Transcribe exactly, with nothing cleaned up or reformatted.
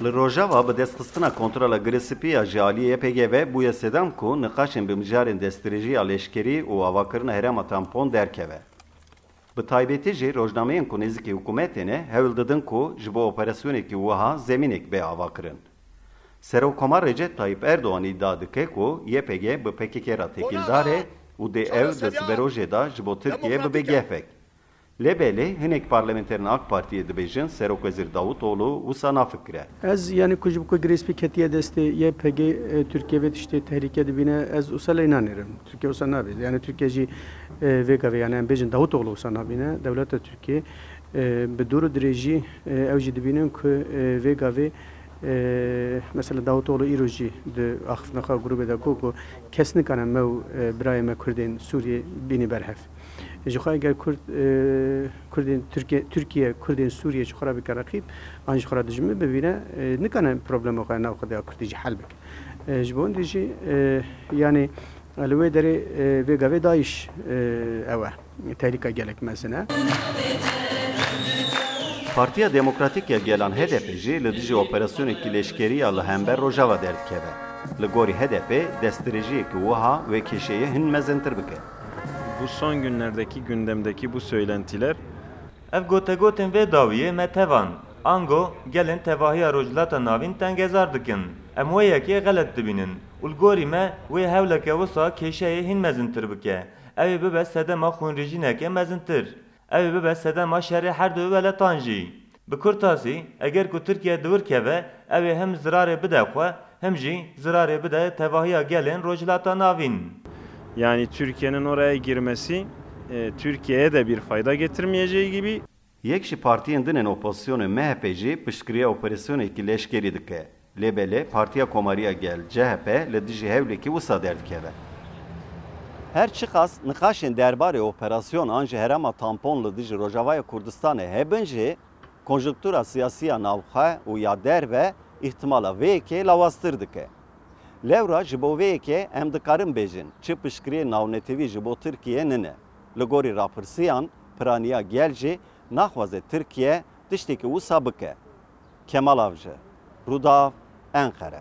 Li Rojava bi destxistina kontrola Girê Spî ya ji aliyê Y P G ve bûye sedem ku niqaşên bi mijarên destdirêjiya leşkerî û avakirina herêma tampon derkeve. Bi taybetî jî rojnameyên ku nêzîkî hikûmetê ne hewl didin ku ji bo operasyonekî wiha zemînek bê avakirin. Serokkomar Recep Tayyip Erdogan îdia dike ku Y P G bi P K K re têkildar e û dê ew di siberojê de ji bo Tirkiye bibe gefek. Lê belê hinek parlamenterên AK Partiyê dibêjin Serokwezîr Davutoğlu wisa nafikire. Ez, yani, ku ji bo ku Girê Spî ketiye destê Y P G, e, Tirkiye vê tiştê tehlîke dibîne, ez wisa lê nanêrim. Tirkiye wisa nabê. Yani, Tirkiye jî, e, vê gavê, yani, em bêjin Davutoğlu wisa nabîne. Dewleta Tirkiye, e, bi dûr û dirêjî, e, ew jî dibînin ku, e, vê gavê, e, mesela Davutoğlu îro jî di axiftina xwe grûbê de got ku kes nikane me û, e, birayê me Kurdên Sûriyê bînî ber hev. Ji xwe eger Kurd, e, Kurdên Tirkiye, Tirkiye Kurdên Sûriyê ji xwe re bike reqîb, an ji xwe re dijmin bibîne, e, nikane problema xwe nav xwe de ya Kurdî jî hel bike. E, ji bo hindê jî, e, yani, li wê derê, e, vê gavê DAIŞ, e, ew e. Tehlîka gelek mezin e. Partiya Demokratîk ya Gelan H D P jî li dijî operasyonekî leşkerî ya li hember Rojava derdikeve. Li gorî H D P, destdirêjiyekî wiha wê kêşeyê hin mezintir bike. Bu son günlerdeki gündemdeki bu söylentiler Ev gotegotên vê dawiyê me tevan, ango gelên tevahiya Rojhilata Navîn tengezar dikin. Em wê yekê xelet dibînin û li gorî me wê hewleke wisa kêşeyê hîn mezintir bike. Ew ê bibe sedema xwînrijîneke mezintir. Ew ê bibe sedema şerê her du weletan jî. Bi kurtasî, eger ku Tirkiye di wir keve, ew ê him zirarê bide xwe, him jî zirarê bide tevahiya gelên Rojhilata Navîn. Yani Türkiye'nin oraya girmesi e, Türkiye'ye de bir fayda getirmeyeceği gibi. Yek ji partiyên din ên opozisyonê M H P jî piştgiriya operasyonekî leşkerî dike. Lê belê Partiya Komariya Gel, C H P, li dijî hewlekî wisa derdikeve. Her çiqas niqaşên derbarê operasyon an jî herêma tampon li dijî Rojavaya Kurdistanê hebin jî, konjunktura siyasî ya navxwe û ya derve îhtimala vê yekê lawaztir dike. Lewra ji bo vê yekê em dikarin bêjin, çi piştgiriyên navnetewî ji bo Tirkiye nine. Li gorî rapirsiyan, piraniya gel jî naxwaze Tirkiye tiştekî wisa bike. Kemal Avcı, Rûdaw, Enqere.